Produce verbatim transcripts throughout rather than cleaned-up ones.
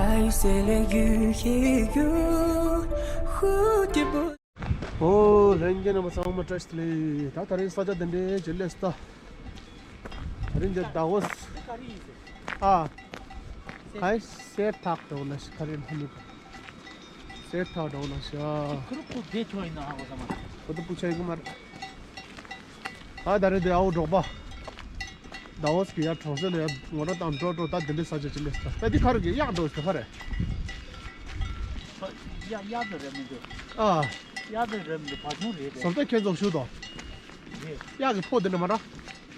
还有谁来遇也有蝴蝶不 ཨོ། ལྷན་རྒྱས་རྣམ་པ་ཚང་མ་བཀྲ་ཤིས་བདེ་ལེགས། ད་ད་རིང་ས་ཆ་འདི་འདྲའི་ཅིག་སླེབས་སོང་། ད་རིང་འདི་ཟླ་བོ། ཨ། ཧའི་སེར་ཐག་འགྲོ་ན་ཤི་ཁ་རེ་ལྷ་མི་ག་སེར་ཐག་འགྲོ་ན་ཤི། ཁུ་རུ་ཁུ་དགེ་ཆོག་ཡིན་ན་ཨ་བ་ས་མ། ཁོ་ད་སྤུ་ཆ་ཡིན་གི་མ་རེད། ཨ་ད་རེད་དེ་ཨའོ་འབྲོག་པ། ཟླ་བོ་ཟེར་གི་ཡ་གྲོང་གསེབ་ལ་ཡ་ངོ་ར་དང་འགྲོ་འགྲོ་ད་འདི་འདྲའི་ས་ཆ་ཅིག་སླེབས་སོང་། ད་འདི་ཁ་རུ་གི་གཡག་འགྲོ་ཟེར་ག་རེད། ཡ་གཡག་དེ་རེད་མི་འདུག་ཨ། གཡག་དེ་རེད་མི་འདུག་བ་ཆུང་རེད་དེ། བཟོ་ལྟ་ཁྱེད་ཚོ་ཞུ་དོ། རེད། གཡག་གི་ཕོ་དེ་འདྲ་མ་ར།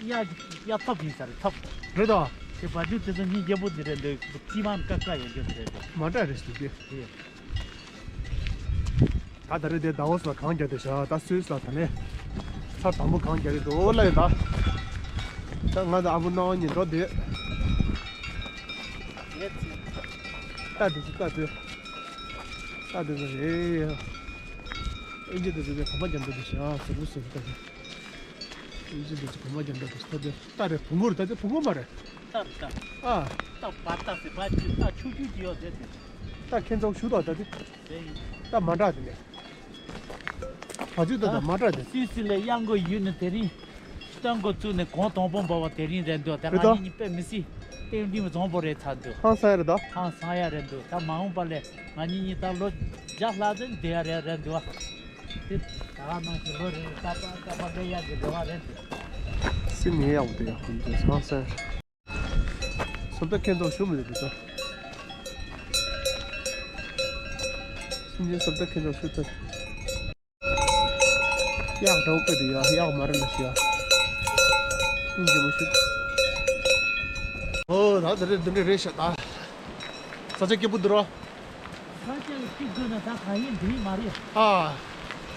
གཡག་གི་གཡག་ཐབ་ཡིན་ས་རེད་ཐབ། རེད་དོ། དེ་བ་ཆུང་དེ་ཚོ་སྙིང་རྗེ་པོ་དེ་རེད་འདུག་ཅི་མང་ཀ་ཀ་ཡོད་རྒྱུ་དེ་རེད་འདུག་མ་འདྲ་རེད་ཟེར་གི། རེད། ད་ད་རེས་དེ་ཟླ་བོ་ཟེར་གང་རྒྱག་དེ་བཞག་ད་སུས་ལ་ད་ནས་ཚར་དང་པོ་གང་རྒྱག་གི་འདུག་ལ་ཡོད་ད། ད་ང་ད་ཨ་བུ་སྣང་བ་ཉིན་འགྲོ་དེ། ད་དེ་ཚོ་ད་དེ། ད་དེ་ཚོ་རེད། ཨིན་ཇི་དེ་ཚོ་དེ་གོམ་པ་རྒྱབ་འདུག་དེ་བཞག་ཟེར་བུ་ཟེར་བུ་ད་དེ། ཨིན་ཇི་དེ་ཚོ་གོམ་པ་རྒྱབ་འདུག་དེ་ད་དེ། ད་རེད་བུ་མོ་རེད་ད་དེ་བུ་མོ་མ་རེད། ད་རེད་ད། ཨ། ད་བ་ད་ཟེར་བ་ཅི་ད་ཆུ་ཆུ་ཅི་ཡོད་དེ་དེ། ད་ཁྱེད་ཚོ་ཞུ་དོ་ད་དེ། ད་མ་འདྲ་དེ་ནས། བ་ཅུ་ད་ད་མ་འདྲ་དེ། སུད་སི་ལ་གཡང་འགོ་ཡུལ་ནས་དེ་རིང་། སྟོན་འགོ་བཙུགས་ནས་གོང་དང་པོ་འབབ་པ་དེ་རིང་རེད་འདུག་དེ་རེད་ང་ད། གཉིས་གཉིས་དཔེ་མི་སྲིད། ཏེང་ཏིང་བཟང་པོ་རེད་ཚར་འདུག་ཧང་སང་རེད་ད། ཧང་སང་ཡ་རེད་འདུག་ད་མ་འོངས་པ་ལས་ང་གཉིས་གཉིས་ད་ལོ་བརྒྱ་ལྷག་ཙམ་བསྡད་ཡ་རེད་རེད་འདུག་དེ་ད་ག་ནང་བཞིན་ལོ་རེ་རེ་ད་པ་ད་པ་སླེབས་ཡ་གི་རེ་བ་རེད་འདུག་སེམས་ཡེ་ཡག་པོ་དེ་ཡག་པོ་འདུག་ཧང་སང་། སོབ་ད་ཁེན་ཚོགས་ཞུ་མི་འདུག་ད། སེམས་ཅན་སོབ་ད་ཁེན་ཚོགས་ཞུ་ཐུབ། གཡག་འདྲ་བོ་དཔེ་འདུག་ཡ། གཡག་མ་རེད་ལ་ཤི་ཡ། སྙིང་རྗེ་མོ་ཞིག་ཨོ་ད་དེ་རེད་འདི་འདྲ་རེད་ཤག་ད། ས་ཆ་སྐྱིད་པོ་འདུག་རོ། ས་ཆ་ཡི་སྐྱིད་དགོས་ན་ད་གང་ཡིན་འདི་ཡིན་མ་རེད། ཨ།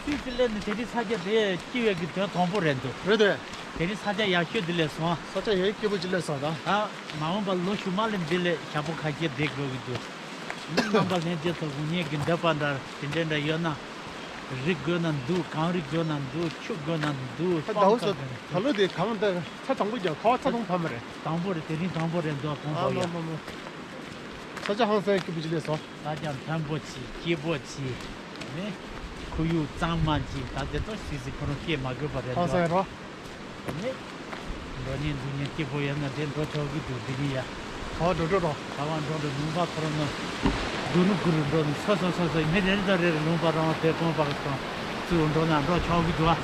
སུད་སི་ལན་ནི་དེ་རིང་ས་ཆ་དེ་སྐྱིད་ཡོད་ཀྱི་དོན་དང་པོ་རེད་འདུག་རེད་དེ། དེ་རིང་ས་ཆ་ཡག་ཤོས་འདི་ལས་སོང་། ས་ཆ་ཡག་སྐྱིད་པོ་ཅིག་སླེབས་སོང་ད། ད་མ་འོངས་པ་ལོ་ཞུ་མ་ལེམ་འདི་ལས་ཞབས་པོ་ཁ་ཤས་བསྡད་དགོས་ཀྱི་འདུག་མི་རྣམ་པ་ལྷན་རྒྱས་ཚོ་དགོས་ངེས་ཀྱི་འདོད་པ་འདྲ་དེ་འདྲ་འདྲ་ཡོད་ན། རི་དགོས་ན་འདུག་གངས་རི་དགོས་ན་འདུག་ཆུ་དགོས་ན་འདུག་ད་ཟླ་བོ་ཚོ་ད་ལོ་དེ་གངས་ད་ཚ་དང་པོ་རྒྱག་ཁ་བ་ཚ་དང་ཕ་མ་རེད། དང་པོ་རེད་དེ་རིང་དང་པོ་རེད་འདུག་གོང་ཨ་པ་མ་ཡ། མ་མ། ས་ཆ་ཧང་སང་སྐྱིད་པོ་ཅིག་སླེབས་སོང་། ས་ཆ་མཐོན་པོ་ཆེ་སྐྱིད་པོ་ཆེ། ནི། ཁོར་ཡུག་གཙང་མ་ཅིག་ད་དེ་ཚོ་སུད་སི་ཁོ་རང་སྐྱེས་མ་དགོས་པ་རེད་ཧང་སང་འདུག་རོ། ནི། འགྲོ་ཉིན་འདུག་ཉིན་སྐྱིད་པོ་ཡོད་ན་དེ་འགྲོ་ཆོག་གི་འདུག་འདི་ཉིན་ཡ། ག་བ་འགྲོ་འགྲོ་རོ། ག་བ་འགྲོ་འགྲོ་ལུང་པ་ཁོ་རང་ནི། གུ་རུ་གུ་རུ་འགྲོ་ནི་སོ་སོ་སོ་སོ་མི་རེ་རེ་དང་རེ་རེ་ལུང་པ་རང་དེ་སྟོང་པ་གི་སྟོང་། ཚུར་འགྲོ་ན་འགྲོ་ཆོག་གི་འདུག་ཨ།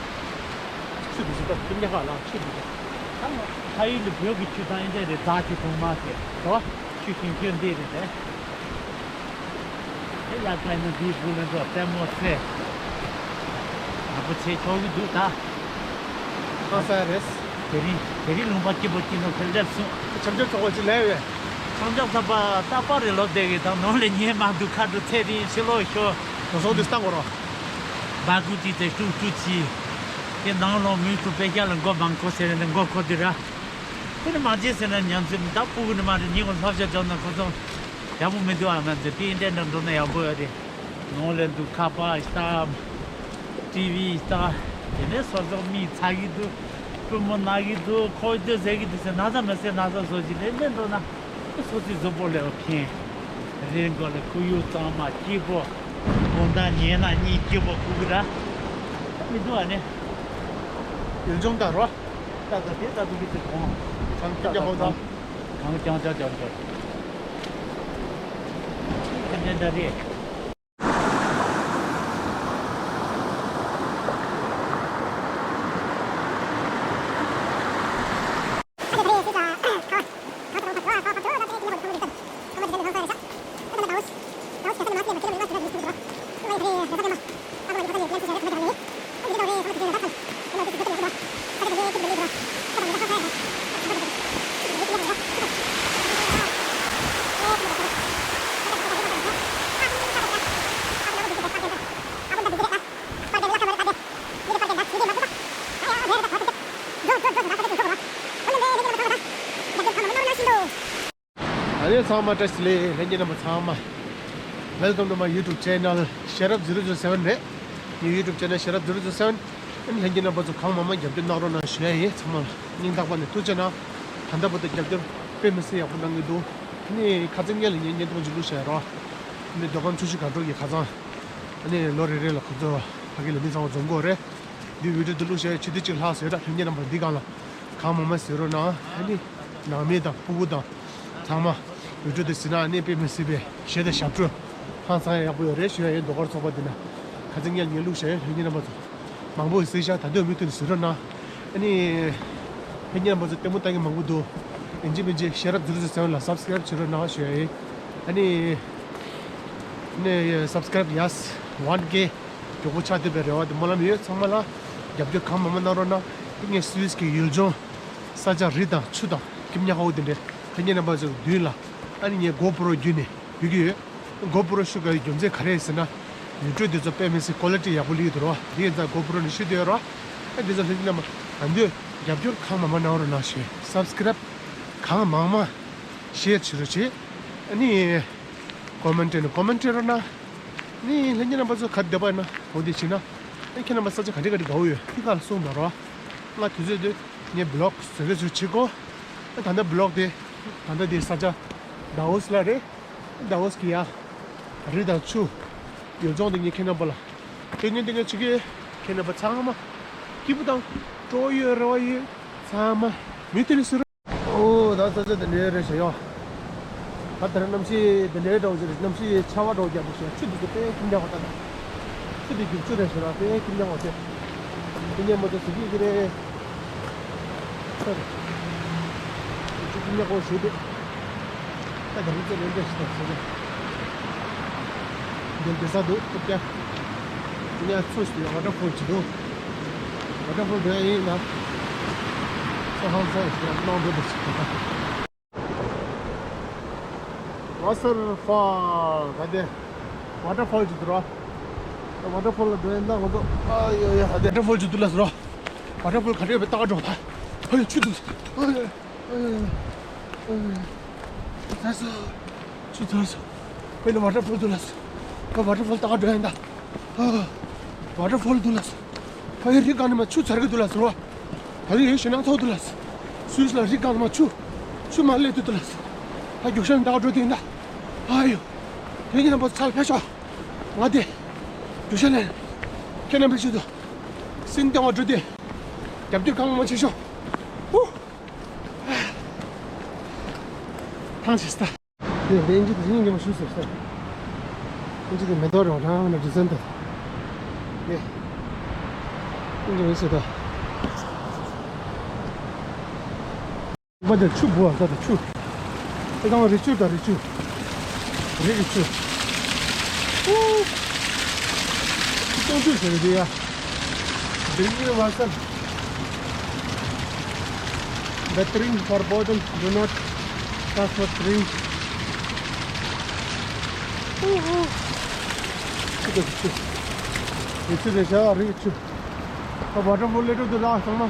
ཆུ་འདི་ཚོ་ད་ཐིམ་རྒྱ་ཁ་ལ་ཆུ་འདི་ཚོ། ད་ནི་ཕ་ཡུལ་ལ་བོད་ཀྱི་ཆུ་དང་ཨིན་ཏེ་རེ་རྫ་ཆུ་གོང་མ་ཟེར། རོ། ཆུ་ཞིང་ཆུ་འདི་རེད་དེ། དེ་ཡར་བལྟས་ན་འདིའི་སྦུག་ལ་འགྲོ་ལྟད་མོ་ཟེར། ཡག་པོ་བྱེད་ཆོག་གི་འདུག་ད། ཁ་ས་རེད། དེ་རིང་དེ་རིང་ལུང་པ་སྐྱིད་པོ་སྐྱིད་ནོ་ཕེབས་སླེབས་སོང་། ཆབ་ཆབ་ཚོགས་པ་ཅིག་ལས་ཡོད། ཆང་ཆང་ཚ་པ་རྟག་པར་རེ་ལོ་བསྡད་གི་དང་ནང་ལས་ཉན་མ་འདུག་ཁ་དྲོ་ཚེ་རིང་ཕྱི་ལོག་ཤོ། གྲོ་སོང་འདི་སྟངས་གོ་རོ། སྦ་ཀུ་ཏི་ཚེ་ཀྲུག་ཀྲུག་ཅི། དེ་ནང་ལོག་མུས་ཐུ་པེ་ཤ་ལ་མགོ་མང་ཁོ་ཟེར་ནས་མགོ་ཁོ་དི་ར། དེ་ནི་མ་བརྗེད་ཟེར་ན་ཉམས་ཚོད་མི་ད་སྤུ་གུ་ནི་མ་རེད་ཉིན་གོ་ལྷབ་ཤ་འཇོག་ན་ཁོ་ཚོ། ཡག་པོ་མི་འདུག་ཨ་མ་ཚོ་དེ་འདྲ་འདྲ་འགྲོ་ན་ཡག་པོ་ཡོད་རེད། ནང་ལས་འདུག་ཁ་པར་ལྟ། ཊི་ཝི་ལྟ། དེ་ནས་སོ་སོ་མིག་ཚ་གི་འདུག་སྤུ་མོ་ན་གི་འདུག་ཁོག་སྟོད་ཟེར་གི་འདུག་ཟེར་ན་ཚ་མ་ཟེར་ན་ཚ་བཟོ་ཅིག་ལས་ལས་འགྲོ་ན། སོ་སོའི་གཟུགས་པོ་ལས་ཕན། རེད་མགོ་ལ་ཁོར་ཡུག་གཙང་མ་སྐྱིད་པོ། དགོང་དག་ཉལ་ན་གཉིད་སྐྱིད་པོ་ཁུག་གི་ར། མི་འདུག་ཨ་ནི། ཡུལ་ལྗོངས་དང་རོ། ད་ད་དེ་ད་དུ་གི་དེ་གོང་། གང་ཀྱང་ཀྱང་ཧོ་དང་། གང་ཀྱང་ཀྱང་ཀྱང་ཀྱང་། དེ་འདྲ་འདྲ་རེད། ཨ་ནི་ཚང་མ་བཀྲ་ཤིས་བདེ་ལེགས། ལྷན་རྒྱས་རྣམ་པ་ཚང་མ། Welcome to my YouTube channel Sharaf zero zero seven རེད། ངའི་YouTube channel Sharaf zero zero seven ཨ་ནི་ལྷན་རྒྱས་རྣམ་པ་ཚོ་གང་མང་མང་རྒྱབ་སྐྱོར་གནང་རོགས་གནང་ཞུ་ཡ་ཡིན། ཚང་མ་ལ་སྙིང་ཐག་པ་ནས་ཐུགས་རྗེ་གནང་། ད་ལྟ་བར་དུ་རྒྱབ་སྐྱོར་དཔེ་མི་སྲིད་ཡག་པོ་གནང་གི་འདུག་ནི་ཁ་སང་ཉིན་ལ་ངས་བརྙན་ཐུང་ཅིག་བླུགས་བཞག་རོགས། ནི་མདོ་ཁམས་ཆུ་བཞི་སྒང་དྲུག་གི་ཁ་སང་། ནི་ལོ་རེ་རེ་ལ་ཁོ་ཚོ་ཕ་གི་ལ་མི་ཚང་མ་འཛོམས་གོ་རེད། འདི་བི་ཌིའོ་འདི་བླུགས་བཞག་ཆུ་ཚོད་གཅིག་ལྷག་ཟེར་ར། ལྷན་རྒྱས་རྣམ་པ་འདི་སྒང་ལ་གང་མང་མང་གཟིགས་རོགས་གནང་། ཨ་ནི་ནང་མི་དང་ཕྲུ་གུ་དང་ཚང་མ་བི་ཌིའོ་འདི་གཟིགས་ན་ནི་དཔེ་མི་སྲིད་པའི་གཞས་དང་ཞབས་བྲོ་ཧང་སང་ཡག་པོ་ཡོད་རེད་ཞུ་ཡ་ཡིན། ཟློས་གར་ཚོགས་པ་འདི་ན་ཁ་སང་ཉིན་ལ་ངས་བླུགས་བཞག་ཡོད། ལྷན་རྒྱས་རྣམ་པ་ཚོ་མང་པོ་གཟིགས་ཤག་ད་དུང་མུ་མཐུད་ནས་གཟིགས་རོགས་གནང་། ཨ་ནི། ལྷན་རྒྱས་རྣམ་པ་ཚོ་ལྟད་མོ་ལྟ་མཁན་མང་པོ་འདུག་ཡིན་གཅིག་མིན་གཅིག་ཤེར་ར་ཛི་རོ་ཛི་རོ་སེ་བན་ལ་སབ་སི་ཀ་རེབ་བྱེད་རོགས་གནང་ཞུ་ཡ་ཡིན། ཨ་ནི། ནི་སབ་སི་ཀ་རེབ་ཡས་ཝན་ཀེ་མགྱོགས་པོ་ཆགས་ཐུབ་པའི་རེ་བ་དང་སྨོན་ལམ་ཡོད། ཚང་མ་ལ་རྒྱབ་སྐྱོར་གང་མང་མང་གནང་རོགས་གནང་། དེ་ངས་སུད་སི་གི་ཡུལ་ལྗོངས་ས་ཆ་རི་དང་ཆུ་དང་ཀེམ་ཉག་ཁ་པོ་དེ་འདྲའི་ལྷན་རྒྱས་རྣམ་པ་ཚོའི་མདུན་ལ་ཨ་ནི་ངས་གོ་པྲོ་བརྒྱུད་ནས་ཕུལ་གྱི་ཡོད། གོ་པྲོ་ཞུ་དགོས་པའི་རྒྱུ་མཚན་ག་རེ་ཟེར་ན། བི་ཌིའོ་འདི་ཚོ་དཔེ་མི་སྲིད་ཀོ་ལི་ཊི་ཡག་པོ་སླེབས་ཀྱི་འདུག་རོ། འདི་ཡིན་ཙང་གོ་པྲོ་ནས་ཞུ་འདོད་རོ། ཨ་འདི་ཚོ་ལྷན་རྒྱས་རྣམ་པ་ད་འདོད་རྒྱབ་སྐྱོར་གང་མང་མང་གནང་རོགས་གནང་ཞུ། སབ་སི་ཀ་རེབ་གང་མང་མང་ཤེར་བྱེད་རོགས་བྱེད། ཨ་ནི་ཀོ་མེན་ཊི་ནས་ཀོ་མེན་ཊི་རོགས་གནང་། ཨ་ནི་ལྷན་རྒྱས་རྣམ་པ་ཚོ་ག་བསྡད་པ་ཡིན་ན་འོ་འདི་བྱེད་ན། ཨ་ཁྱེད་རྣམ་པ་ས་ཆ་ག་འདྲ་ག་འདྲ་དགའ་བོ་ཡོད་དེ་ག་ལ་གསུངས་དང་རོ། ང་དུས་ཚོད་དུ་ངས་བི་ལོག་བཟོ་གི་བཟོ་བྱེད་གོ། ཨ་ད་ལྟ་བི་ལོག་དེ་ད་ལྟ་དེ་ས་ཆ་ཌ་ཝོ་སི་ལ་རེད། ཌ་ཝོ་སི་གི་ཡ། རི་དང་ཆུ། ཡུལ་ལྗོངས་དེ་ངས་ཁྱེད་རྣམ་པ་ལ་སྟོན་ཉན་སྟོན་ཉན་བྱེད་ཀྱི། ཁྱེད་རྣམ་པ་ཚང་མ་སྐྱིད་པོ་དང་སྤྲོ་བོ་ཡོད་རེ་བ་ཡོད། ཚང་མ་མུ་མཐུད་ནས་གཟིགས་རོགས། ཨོ་ད་ས་ཆ་དེ་འདྲ་རེད་ཤག་ཡ། ད་ལྟ་གནམ་གཤིས་དེ་འདྲའི་འདྲ་བོ་ཞིག་རེད། གནམ་གཤིས་ཆར་པ་འདྲ་བོ་རྒྱག་འདུག་ཤག་ཆུ་དེ་ཚོ་དཔེ་ཁྱིམ་རྒྱག་པ་ལྟ་ད། ཆུ་དེ་རྒྱུག་ཆུ་རེད་ཤག་ར། དཔེ་ཁྱིམ་རྒྱག་པ་དེ། ཁྱིམ་རྒྱག་མ་གཏོགས་ཟེར་གྱི་ཡོད་ཀྱི་རེད། ས་རེད། ཆུ་ཁྱིམ་རྒྱག་པ་ཞིག་འདུག་ད་ག་རེ་ཚོ་ལས་འདྲ་ཞིག་དང་ཟེར་རེད། འདི་འདི་ས་འདུག་ཐུབ་རྒྱ། འདི་ནས་མཚོ་ཞིག་ཝ་ཊར་ཕོལ་ཞིག་འདུག་ཝ་ཊར་ཕོལ་འགྲོ་ཡ་ཡིན་ན། མཚོ་ཧང་སང་ཞིག་གནང་འགྲོ་འདུག་ཞིག་འདུག་ད། ཝ་ཊར་ཕོལ་ག་དེ། ཝ་ཊར་ཕོལ་ཅིག་འདུག་ར། ཝ་ཊར་ཕོལ་ལ་འགྲོ་ཡ་ན་ང་ཚོ་ཨ་ཡོ་ཡ་ཧ་དེ་ཝ་ཊར་ཕོལ་ཅིག་འདུག་ལ་ཟེར་ར། ཝ་ཊར་ཕོལ་ག་རེ་ཡོད་པའི་ལྟ་ག་འགྲོ་ད། ཨ་ཡོ་ཆུ་འདུག་ཨ་ཡོ་ཨ་ཡོ་ཨ་ཡོ། ཚར་སོང་། ཆུ་ཚར་སོང་། དཔེར་ན་ཝ་ཊར་ཕོལ་འདུག་ལ་ཟེར། ཝ་ཊར་ཕོལ་ལྟ་ག་འགྲོ་ཡ་ན་ད། ཨ། ཝ་ཊར་ཕོལ་འདུག་ལ་ཟེར། ཕ་གི་རི་སྒང་ནས་མར་ཆུ་ཚར་གི་འདུག་ལ་ཟེར་བ། ད་རེས་ཡོད་ཞེད་སྣང་ཚ་པོ་འདུག་ལ་ཟེར། སུད་སི་ལ་རི་སྒང་ནས་མར་ཆུ། ཆུ་མར་སླེབས་འདུག་ལ་ཟེར། ཕ་རྒྱུག་ཤར་ནས་ད་ག་འགྲོ་དེ་ཡིན་ད། ཨ་ཡོ། དེ་ཉིན་ནམ་པ་ཚར་ཕེབས་ཤོག་ང་དེ། རྒྱུག་ཤར་ལེན། ཁྱེད་རྣམ་པས་ཆུ་དུ། སེམས་གཏིང་བ་འགྲོ་དེ། རྒྱབ་སྐྱོར་གང་མང་བྱེད་ཤོག་ཧུ། ཐང་ཆད་སོང་། དེ་དེ་ཨིན་ཇི་དེ་སྙིང་རྗེ་མོ་ཞུ་ཟེར་ས། ཨིན་ཇི་དེ་མེ་ཏོག་རེད་བ། རང་ནི་ཌི་ཟན་དེ། ཡེ། ཨིན་ཇི་མི་ཟེར་ད། མ་དེ་ཆུ་བུ་བ་ས་དེ་ཆུ། ཨེ་ཀང་རི་ཆུ་ད་རི་ཆུ། རི་གི་ཆུ། ཨུ། ཆུ་སྟོང་ཆུ་ཟེར་གི་དེ་ཡ། Drinking water. Bathing forbidden. Do not touch the drink. ཆུ་དེ་ཆུ། རི་ཆུ་རེད་ཤག་རི་ཆུ། ད་ཝ་ཊར་ཕོལ་སླེབས་འགྲོ་འདུག་ལ་ཚང་མ།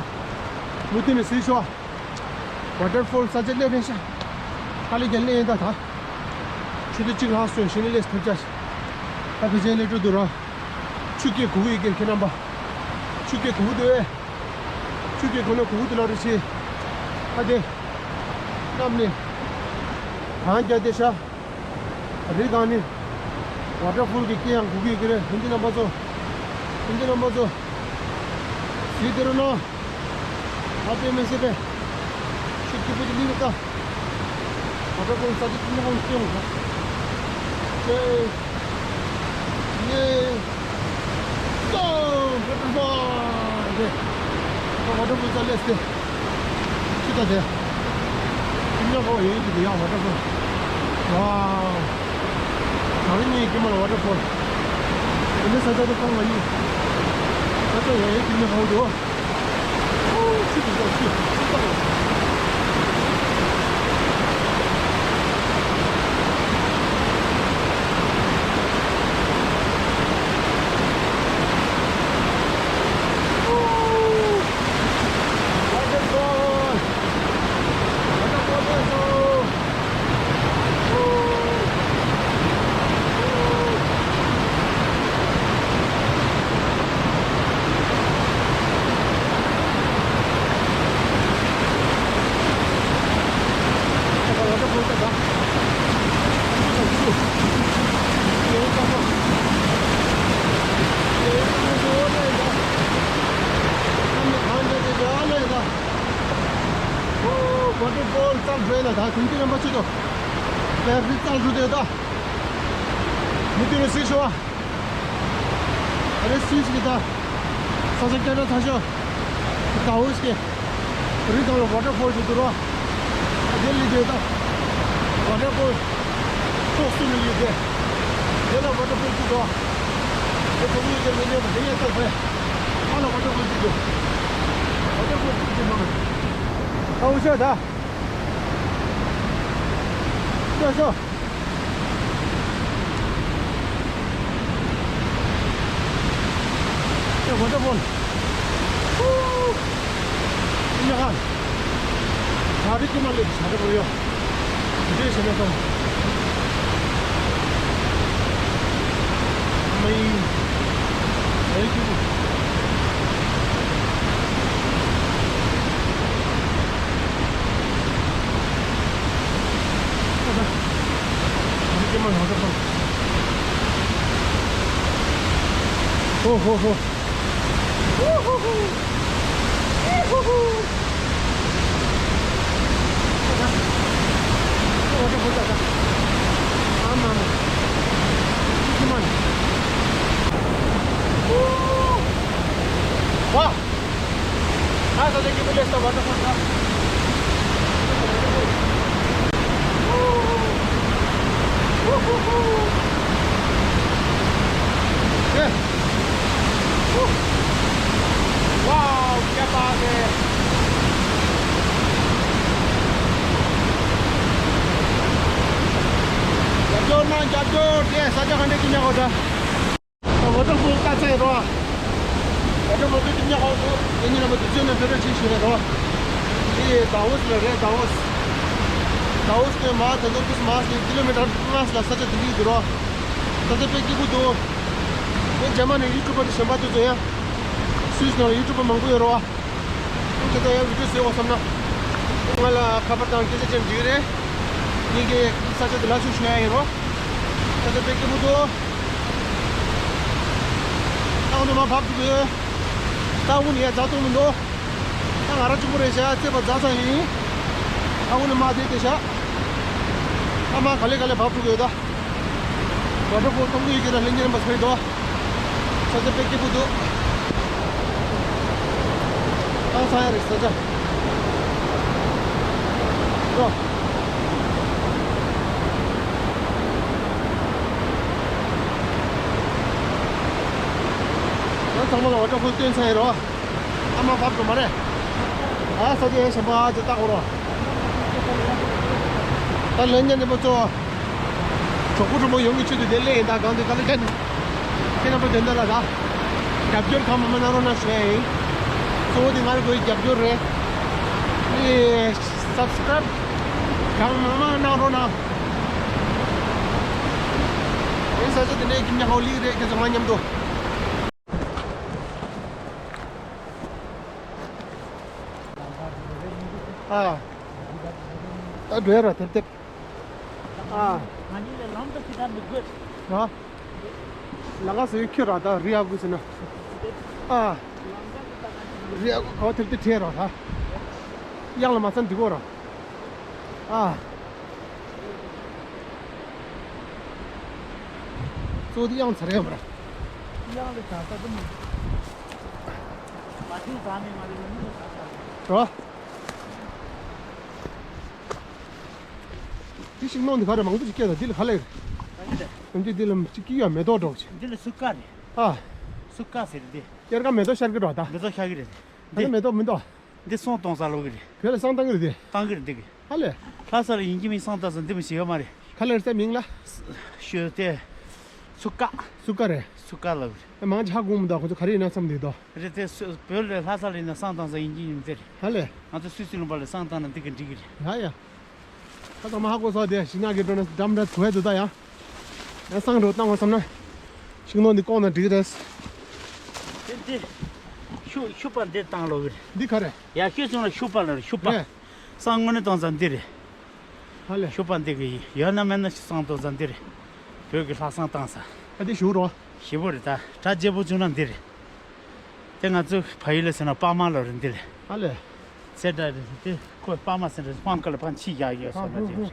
མུ་མཐུད་ནས་གཟིགས་ཤོག་ཝ་ཊར་ཕོལ་ས་ཆ་སླེབས་རན་ཤག་ཁ་ལེ་རྒྱ་སླེབས་ཡིན་ད་ད། ཆུ་ཚོད་གཅིག་ལྷག་སོང་། གཞི་ནས་སླེབས་ཐུབ་ཅག་ད་ཕལ་ཆེར་སླེབས་འགྲོ་འདུག་ར། ཆུ་སྐྱེས་གོ་གི་ཡོད་ཀྱི་ཁྱེད་རྣམ་པ། ཆུ་སྐྱེས་གོ་གི་འདུག་ཨེ། ཆུ་སྐྱེས་གོ་ན་གོ་གི་འདུག་ལ་རེ་ཆེ། ད་དེ། གནམ་ནས། གངས་རྒྱག་བསྡད་ཤག་རི་སྒང་ནས་ཝ་ཊར་ཕོལ་གྱི་སྐད་ཡང་གོ་གི་ཡོད་ཀྱི་རེད། ལྷན་རྒྱས་རྣམ་པ་ཚོ། ལྷན་རྒྱས་རྣམ་པ་ཚོ། གཟིགས་བསྡད་རོགས་གནང་། ད་དཔེ་མི་སྲིད་པའི་ཆུ་སྐྱིད་པོ་ཅིག་སླེབས་ཀྱི་ད། ཝ་ཊར་ཕོལ་ས་ཆ་སྐྱིད་པོ་སྐྱིད་པོ། ཅེ། ཡེ། ཏོ། ཝ་ཊར་ཕོལ་དེ། ཝ་ཊར་ཕོལ་ས་སླེབས་ཏེ། ཆུ་ད་དེ། ཁྱིམ་ལ་ཧོ་ཡོད་ཀྱི་ཡ་ཝ་ཊར་ཕོལ། ཝའོ། ད་རིང་ངའི་ཁྱིམ་ལ་ཝ་ཊར་ཕོལ། དེ་ནས་ས་ཆ་དུ་ཁོང་ང་ཡིན། ས་ཆ་ཡ་ཡའི་ཁྱིམ་ལ་ཧོ་འདུག་ཨོ་ཆུ་དེ་ཚོ་ཆུ་ཆུ་ད། ཀོལ་རྩལ་འགྲོ་ཡ་ལ་ད་དུང་གི་རིམ་པ་ཆེ་དོ། པའི་རི་རྩལ་འགྲོ་དེ་ད། མི་དེ་རུ་སྲིད་ཤོ་བ། ཨ་རེ་སྲིད་ཞིག་ད། ས་ཆ་སྐད་གྲགས་ཚ་ཤོ། ད་འོ་ཞིག་རི་སྒང་ལ་ཝ་ཊར་ཕོལ་ཞིག་འདུག་རོ། དེ་ལི་དེ་ད། ཝ་ཊར་ཕོལ། ཕྱོགས་གསུམ་ལ་ཡོད་དེ། དེ་ལ་ཝ་ཊར་ཕོལ་ཞིག་འདུག་དེ་ཕོ་མོ་ཡོད་དེ་ལེ་ཉེ་བ་དེ་ཡ་ད་བས། ཨ་ལ་ཝ་ཊར་ཕོལ་ཞིག་འདུག་ཝ་ཊར་ཕོལ་ཞིག་འདུག་མ། ད་འོ་ཞིག་ད། ཤོ་ཤོ། ཡ། ཝ་ཊར་ཕོལ། ཧུ། ཡ་ཧ། ད་རི་ཀི་མ་ལེབ་ས་ད་གོ་ཡོ། འདི་ཤེ་ན་ཏོ། མ་ཡི། མ་ཡི་ཀི་ཏུ། ཧོ་ཧོ་ཧོ། Wow! ཨ་ད་ལྟ་སྐྱིད་པོ་སླེབས་སོང་། ཝ་ཊར་ཕོལ་ད། ཨེ། ཝའོ། ཁྱད་པར་རེད། རྒྱབ་སྐྱོར་གནང་། རྒྱབ་སྐྱོར། དེ་ས་ཆ་ག་འདྲ་ཅིག་ཉག་གོ་ད། ཝ་ཊར་ཕོལ་ལྟ་ཚེ་རོ། ཝ་ཊར་ཕོལ་དེ་ཉག་ཧོ་སུ་དེ་ཉིན་ལ་མ་དུས་ཚོད་ནས་ཕེབས་རོགས་བྱེད་ཞུ་རེད་རོ། དེ་ཟླ་འོད་ལ་རེད། ཟླ་འོད། ཟླ་འོད་དེ་མ་ད་ཚོ་ཁྲིས་མཱས་ནས་ཀི་ལོ་མི་ཊར་ལྔ་ལ་ས་ཆ་དེ་ཡིན་འདུག་རོ། ད་ཚོ་དཔེ་སྐྱིད་པོ་འདུག་དེ་རྗེས་མ་ནས་ཡུ་ཊུབ་པ་དེ་གཞན་པ་དེ་ཚོ་ཡང་སུད་སི་ནང་ལ་ཡུ་ཊུབ་པ་མང་པོ་ཡོད་རོ། ཁྱེད་ཚོ་ཡང་བི་ཌིའོ་བཟོས་འོ་བསམ་ན། ང་ལ་ཁ་པར་དང་སྐད་ཆ་བྱས་ན་འགྲིག་གི་རེད། ངེད་ཀྱིས་ས་ཆ་དེ་ལ་ཚུར་ཞུ་ཡ་ཡིན་རོ། ད་ཚོ་དཔེ་སྐྱིད་པོ་འདུག་ད་འོ་ན་མ་བབས་འདུག་གི་ད་འོ་ན་ཡ་རྫ་གཏོང་མི་འདུག་ད་ང་རང་གཅིག་པུ་རེད་ཤག་རྩེད་པ་རྫ་ཚང་ཡིན། ད་འོ་ན་མ་བསྡད་བསྡད་ཤག་ད་མ་ག་ལེ་ག་ལེ་བབས་འདུག་གི་ད། ཝ་ཊར་ཕོལ་མཐོང་གི་ཡོད་ཀྱི་ན་ལྷན་རྒྱས་རྣམ་པ་ཚོ་ཡིན་དོ། ས་ཆ་དཔེ་སྐྱིད་པོ་འདུག་ད་ཚང་ཡ་རེད་ས་ཆ། འགྲོ། ད་ཚང་མ་ལ་ཝ་ཊར་ཕོལ་སྟོན་ཚར་ཡིན་རོ། ཨ་མ་བབས་འགྲོ་མ་རེད། ཨ་ས་ཆ་ཡ་གཞན་པ་ཨ་ཅེ་ལྟ་གོ་རོ། ད་ལྷན་རྒྱས་རྣམ་པ་ཚོ། གྲོགས་པོ་གྲོགས་མོ་ཡོང་གི་ཆེད་དུ་དེ་སླེབས་ཡིན། ད་གང་དུ་ག་ལ་ཁྱེད་ཁྱེད་རྣམ་པ་དེ་འདྲ་ལ་ད་རྒྱབ་སྐྱོར་གང་མང་མང་གནང་རོགས་གནང་ཞུ་ཡ་ཡིན། གཙོ་བོ་དེ་ང་ལ་དགོས་རྒྱབ་སྐྱོར་རེད། ཨེ། སབ་སི་ཀ་རའིབ་གང་མང་མང་གནང་རོགས་གནང་། ཨེ། ས་ཆ་དེ་ནས་ཁྱིམ་ཉག་ཧོ་ལིག་རེད། ཁྱེད་ཚོ་ང་མཉམ་དུ། ཨ། ད་འགྲོ་ཡ་ར་དེབ་དེབ། ཨ། ང་གཉིས་ལ་ལམ་དུ་ཁྱི་དར་མི་དགོས། ཨ། ལ་ང་སུ་ཁྱོད་ར་ད་རི་ཨ་གུ་སི་ན། ཨ། རི་ཨ་གུ་ག་བ་དེབ་དེ་བྲལ་ར་ད། གཡང་ལ་མ་ཚན་འདི་གོ་ར། ཨ། གཙོ་བོ་དེ་གཡང་ཚར་ཡ་མ་ར། གཡང་ལ་ཆ་ས་དུ་མ། མ་ཐུག་ས་ནས་ང་ལ་ཡོང་མི་ས་ས། རོ། དེ་ཤིང་ནང་འདི་ག་རེ་མང་པོ་ཞིག་སྐྱེས་ད། འདི་ལ་ག་ལེ་རེད། ཨ་འདི་ལ། ཨ་འདི་འདི་ལ་ཅིག་སྐྱེས་ཡ་མེ་ཏོག་འདྲ་བོ་ཅིག་འདི་ལ་སུ་ཀ་རེད། ཨ། སུ་ཀ་ཟེར་འདི། དབྱར་ཁ་མེ་ཏོག་ཤར་གི་འགྲོ་ད། མེ་ཏོག་ཤར་གི་རེད། ད་འདི་མེ་ཏོག་མི་འདུག་འདི་སོང་གཏོང་ས་ལོག་གི་རེད། བོད་ལ་བསང་བཏང་གི་རེད་དེ། བཏང་གི་རེད་འདི་གི། ཧ་ལས། ལྷ་ས་ལ་ཡིན་གྱི་མིན་བསང་བཏང་ས་འདི་མི་ཤེས་ཡོད་མ་རེད། ག་ལེར་ས་མིང་ལ། ཤོད་དེ། སུ་ཀ་སུ་ཀ་རེད། སུ་ཀ་ལབ་རེད། ཨེ་མང་ཆ་ཧ་གོ་མི་འདུག་ཁོ་ཚོ་ག་རེ་ཡིན་ན་བསམ་བསྡད་འདུག་རེད་དེ་སུ་བོད་ལ་ལྷ་ས་ལ་ཡིན་ན་བསང་བཏང་ས་ཡིན་གྱི་ཡིན་དེ་རེད། ཧ་ལས། ང་ཚོ་སུད་སི་ལུང་པ་ལ་བསང་བཏང་ན་འདི་ག་འགྲིག་གི་རེད། ཡ་ཡ། ད་ཚང་མ་ཧ་གོ་སོང་དེ་ཤིང་ནགས་ཀྱི་འགྲོ་ན་འགྲམ་འདྲ་གོ་ཡ་འདུག་ད་ཡ། ཡ་བསང་འགྲོ་བཏང་བ་བསམ་ན། ཤིང་ནགས་འདི་བཀོག་ན་འགྲིག་གི་རེད། དེ་འདི། ཤུ་ཤུ་པ་འདི་བཏང་ལོ་གི་རེད། འདི་ག་རེད། ཡ་ཤུ་སོང་ལ་ཤུ་པ་ལ་རེད་ཤུ་པ། རེད། བསང་དངོས་གནས་བཏང་ས་འདི་རེད། ཧ་ལས། ཤུ་པ་འདི་གི་ཡོད་ན་མེད་ན་ཤི་སང་དོ་ཟ་འདི་རེད། བོད་ཀྱི་ལྷ་བསང་བཏང་ས། ཨ་འདི་ཞུ་རོ། ཞེ་པོ་རེད་ད། གྲ་རྒྱས་པོ་བྱུང་ན་འདི་རེད། དེ་ང་ཚོ་ཕ་ཡུལ་ལ་ཟེར་ན་པ་མ་ལོ་རེད་འདི་རེད། ཧ་ལས། ཟེར་འདྲ་རེད་དེ། ཁོས་པ་མ་ཟེར་འདྲ་སྤང་ཁ་ལ་ཕན་ཆི་ཡག་ཡོད་སོགས་ལ་རེད།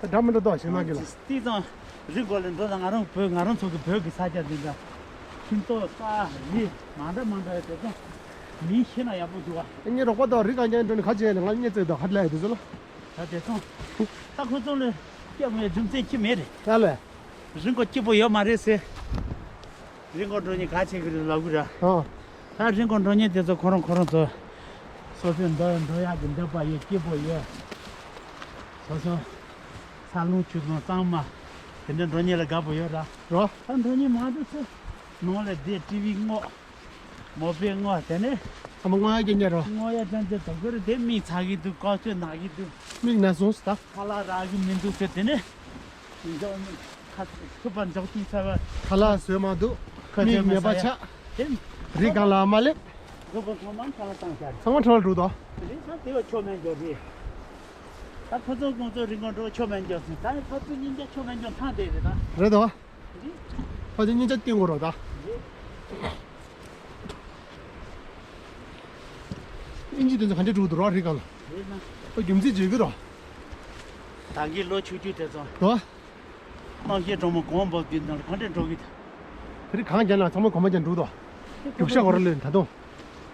ད་འདྲ་མི་འདྲ་དོ་ཞིག་གནང་གི་ལ། ཏིག་ཙམ་རི་མགོ་ལ་འགྲོ་དང་ང་རང་བོད་ང་རང་ཚོ་གི་བོད་ཀྱི་ས་ཆ་འདི་འདྲ། ཁྱིམ་ཚང་ས་རི་མ་འདྲ་མ་འདྲ་ཡོད་དེ་ཚོ་མིང་ཤེས་ན་ཡག་པོ་འདུག་ཨ། ངའི་རོགས་པ་དང་རི་གང་རྒྱང་འགྲོ་ནས་ཁ་ཆེ་ནས་ང་གཉིས་རྩེ་དང་ཁ་ལས་དེ་ཚོ་ལ། ད་དེ་ཚོ་ད་ཁོ་ཚོ་ལ་སྐྱབས་མེད་རྒྱུ་མཚན་ཅི་མེད་རེད། ཡ་ལས། རི་མགོ་སྐྱིད་པོ་ཡོད་མ་རེད་ཟེར། རི་མགོ་འགྲོ་མཁན་ག་བྱེད་ཀྱི་རེད་ལབ་གི་ར། ཨ། ད་རི་མགོ་འགྲོ་མཁན་དེ་ཚོ་ཁོ་རང་ཁོ་རང་ཚོ། སོ་སོའི་འགྲོ་འགྲོ་ཡག་གི་འདོད་པ་ཡོད། སྐྱིད་པོ་ཡོད། སོ་སོ། ས་རླུང་ཆུ་རླུང་གཙང་མ། དེ་འདྲ་འགྲོ་མཁན་ལ་དགའ་པོ་ཡོད་ར། རོ། ད་འགྲོ་མཁན་མང་དུ་ཚེ། ནང་ལ་བསྡད་ཊི་ཝི་སྔོག་མོ་པའི་སྔོག་དེ་ནས། ཚང་མ་སྔོག་ཡག་སྐྱེ་ཉེ་རོ། སྔོག་ཡག་ཅན་ཅན་དོ་ཁུར་དེ་མིག་ཚ་གི་འདུག་ཀོ་ཆོད་ན་གི་འདུག་མིག་ན་སོང་སི་ད། ཁ་ལག་རག་གི་མི་འདུག་ཟེར་དེ་ནས། འཇོག་ནི་ཁ་ཐུབ་པ་འཇོག་ཐུབ་ཚར་བ། ཁ་ལག་བཟོས་མ་འདུག་ཁ་མིག་ཉེས་པ་ཆགས། དེ་རི་སྒང་ལ་མ་སླེབས། བཟོ་པོ་ཚང་མ་ཁ་ལག་བཏང་ཤར། ཚང་མ་ཁྲོ་ལ་འགྲོ་དོ། རི་ས་དེ་བ་ཆོ་མེད་འཇོག་རི། ད་ཁོ་ཚོ་ཁོང་ཚོ་རི་སྒང་འགྲོ་ཆོ་མེད་འཇོག་ཟིན་ད་ཡི་ཁོ་ཚོ་སྙིང་རྗེ་ཆོ་མེད་འཇོག་ཐང་དེ་རེད་ད། རེད་དོ། རི། ཁོ་ཚོ་སྙིང་རྗེ་སྐྱོན་དགོས་རོགས་ད། རི། ཨིན་ཇི་དེ་ཚོ་ག་འདྲས་འགྲོ་གི་འདུག་རོགས་རི་སྒང་ལ། རེད་ན། ཨོ་རྒྱུ་མཚན་བརྗོད་ཀྱི་རོགས། ད་གི་ལོ་ཆུང་ཆུང་དེ་ཚོ། དོ། རྣམ་ཤེས་གྲོག་མོ་གོང་འབབ་ཀྱི་ནང་ག་འདྲས་འགྲོ་གི་འདུག་དེ་རིང་གང་རྒྱག་ན་ཚང་མ་གོམ་པ་རྒྱག་འགྲོ་དོ། རྒྱུག་ཤ་འོར་ལོས་ད་དུང་།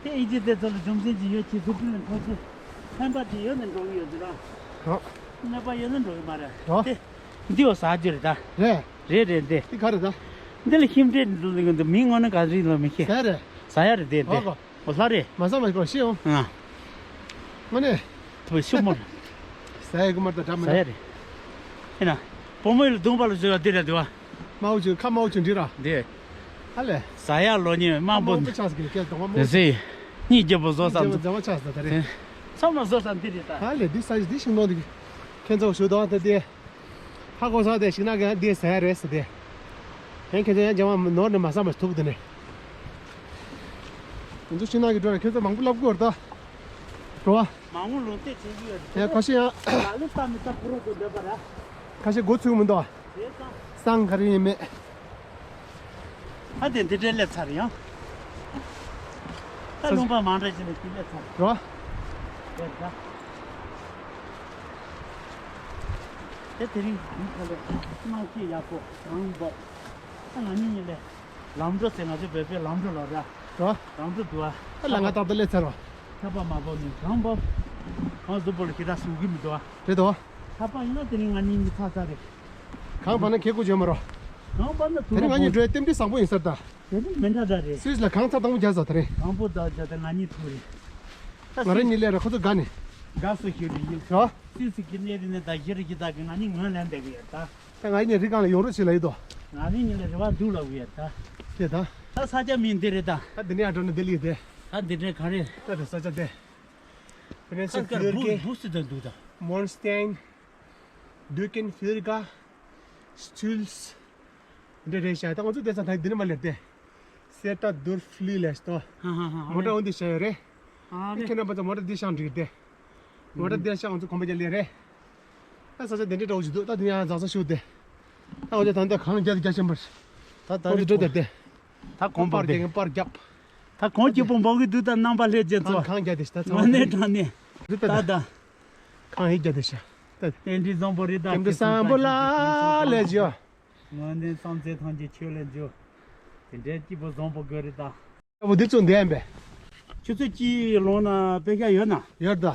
དེ་ཨིན་ཇི་དེ་ཚོ་ལ་རྒྱུ་མཚན་ཅི་ཡོད་ཅི་སུ་ཕུལ་ནས་འགྲོ་ཅི། ཕན་པ་ཅི་ཡོད་ནས་འགྲོ་གི་ཡོད་འདུག་ར། རོགས། གནོད་པ་ཡོད་ན་འགྲོ་གི་མ་རེད། རོགས། དེ། འདི་འོ་ཟ་རྒྱུ་རེད་ད། རེད། རེད་རེད་འདི། འདི་ག་རེད་ད། འདི་ལ་ཤིང་འབྲས་འདི་མིང་ངོ་ན་ག་རེ་ལ་མི་ཤེས། ཟ་རེད། ཟ་ཡ་རེད་འདི་འདི། ཨོ་ལྷ་རེད། མ་ཟ་མ་ཤེས་ཨང་། ཨ། ང་ནས། དུ་ཤུ་མོ། ཟ་ཡ་གི་མར་ད་འདྲ་མི་ཟ་ཡ་རེད། ཨེ་ན། བུ་མོ་ཡིས་ལ་བརྡུངས་པ་ལ་བཟོས་ལ་འདི་རེད་འདི་བ། མའོ་ཆུ་ཁ་མའོ་ཆུ་འདི་ར། འདི། ཧ་ལས། ཟ་ཡ་ལོ་ཉེ་མང་པོ། མའོ་པོ་ཆགས་ཀྱི་སྐད་གདོང་མ་མའོ། ཟེ། གཉིད་རྒྱབ་པོ་བཟོ་ས་འདུག་མཛེས་མ་ཆགས་ས་ད་རེད། ཚང་མ་བཟོ་ས་འདི་རེད་ད། ཧ་ལས་འདི་ས་འདི་ཤིང་ནོར་འདི། ཁྱེད་ཚོ་ཞུ་དོ་ད་དེ། ཧ་གོ་ས་དེ་ཤིང་ནག་གི་དེ་ཟ་ཡ་རེད་ཟེར་དེ། ཧན་ཁྱེད་ཚོ་ཡང་རྒྱ་མ་ནོར་ནས་མ་ཟ་མ་ཐུག་དེ་ནས། ང་ཚོ་ཤིང་ནག་གི་འགྲོ་ནས་ཁྱེད་ཚོ་མང་པོ་ལབ་དགོས་རེད་ད། འགྲོ་བ། མང་པོ་ལུང་བསྟན་བྱེད་ཀྱི་ཡོད་རེད། ཡ་ཁ་ཤས་ཡང་། ལ་ལུ་ལྟ་མི་ལྟ་ཁོ་རང་ཚོ་འདོད་པ་ར། ཁ་ཤས་མགོ་ཚོས་མི་འདུག་ཨ། རེད་ད། སང་ག་རེ་ཡིན་མེད། ཨ་དེ་འདི་འདྲའི་སླེབས་ཚར་ཡང་། ད་ལུང་པ་མང་དྲགས་ཅིག་ལ་ཅིག་སླེབས་ཚར། རོ། རེད་ད། དེ་དེ་རིང་མི་ཁ་ལས་སྣང་སྐྱིད་ཡག་པོ་གང་འབོག་ད་ང་གཉིས་གཉིས་ལས་ལམ་འགྲོ་ཟེར་ང་ཚོ་བོད་པའི་ལམ་འགྲོ་ལ་ར། རོ། ལམ་འགྲོ་འདུག་ཨ། ད་ལ་ང་ཏག་ཏག་སླེབས་ཚར་རོ། ཐག་པ་མ་བབས་ནས་གང་འབོག་གང་གཟུགས་པོ་ལ་ཞེ་དྲག་ཟུག་གི་མི་འདུག་ཨ། རེད་དོ། ད་པ་ཡིན་ན་དེ་རིང་ང་གཉིས་གཉིས་ཚར་ཚར་རེད། གང་བབས་ན་ཁེ་ཁུ་བྱོས་མ་རོ། གང་བབས་ན་ཐུག་དེ་རིང་ང་གཉིས་འགྲོའི་རྟེན་འབྲེལ་བཟང་པོ་ཡིན་ས་རེད་ད། དེ་རིང་མི་འདྲ་འདྲ་རེད། སུད་སི་ལ་གང་ཚ་དང་པོ་རྒྱག་ས་དེ་རིང་། དང་པོ་ད་རྒྱག་ད་ང་གཉིས་ཐུག་རེད། ད་ང་རང་གཉིས་ལས་ར་ཁོ་ཚོ་དགའ་ནས། དགའ་བསུ་ཞུ་རེད་ཡིན། རོ། སུད་སི་གི་གནས་རི་ནས་ད་གཞི་རི་གི་ད་གི་ང་གཉིས་ངོས་ལེན་བསྡད་གི་ཡོད་ད། ད་ང་གཉིས་རི་སྒང་ལ་ཡོང་རོགས་བྱེད་ལ་ཡོད་དོ། ང་གཉིས་གཉིས་ལ་རེ་བ་འདུག་ལབ་གི་ཡོད་ད། དེ་ད། ད་ས་ཆ་མིང་འདི་རེད་ད། ད་འདི་ནས་ཡར་འགྲོ་ན་ལྡི་ལི་དེ། ད་འདི་འདྲའི་ག་རེ། ད་དེ་ས་ཆ་དེ། ཁ་དཀར་བུ་བུ་སི་དང་འདུག་ད། མོན་སྟེན། Dukenfirga། Stüls། འདི་རེད་ཤག་ད་ང་ཚོ་བསྡད་ས་ད་འདི་ནས་མར་སླེབས་ཏེ། Setta Durfli ལས་ཏོ། ཧ་ཧ་ཧ། མོ་ཊ་འོང་འདི་བྱས་ཡོད་རེད། ཨ་རེད། ཁྱེད་རྣམ་པ་ཚོ་མོ་ཊ་འདི་བཤངས་འགྲིག་སྟེ། མོ་ཊ་འདི་བཤངས་ང་ཚོ་གོམ་པ་རྒྱག་སླེབས་རེད། ད་ས་ཆ་འདི་འདྲའི་འདྲ་བོ་ཞིག་འདུག་ད་འདི་ཡང་འཛག་ས་ཤུགས་ཏེ། ད་ང་ཚོ་ད་ལྟ་གངས་རྒྱབ་ཏུ་རྒྱག་བཞིན་པར། ད་ད་ཁོང་ཚོ་རེད་འགྲོ་ད། དེར་ཏེ། ད་གོམ་པ་པར་རྒྱག་པར་རྒྱབ། ད་གོང་གཅིག་པོ་འབོག་གི་འདུག་ད་རྣམ་པ་ལྷས་བྱེད་ཚོ། གངས་རྒྱབ་ཏེ་ད་ཚང་མ་ནས་དྲང་ནས། རེད་ད་ད། ད་ད། གང་ཡིན་རྒྱ་དེ་ཤ། ད་དེ་འདྲའི་བཟང་པོ་རེད་ད། སྐྱབས་འགྲོ་བཟང་པོ་ལ་ལས་ཇོ། ངོ་ནས་བསམ་ཚད་ཐམས་ཅད་ཆོས་ལས་འཇོ། དེ་འདྲའི་སྐྱིད་པོ་བཟང་པོ་དགོས་རེད་ད། ཨ་བུ་འདི་ཚོ་འདི་ཡིན་པས། ཆུ་ཚོད་གཅིག་ལོང་ན་དཔེ་ཤ་ཡོད་ན། ཡོད་ད།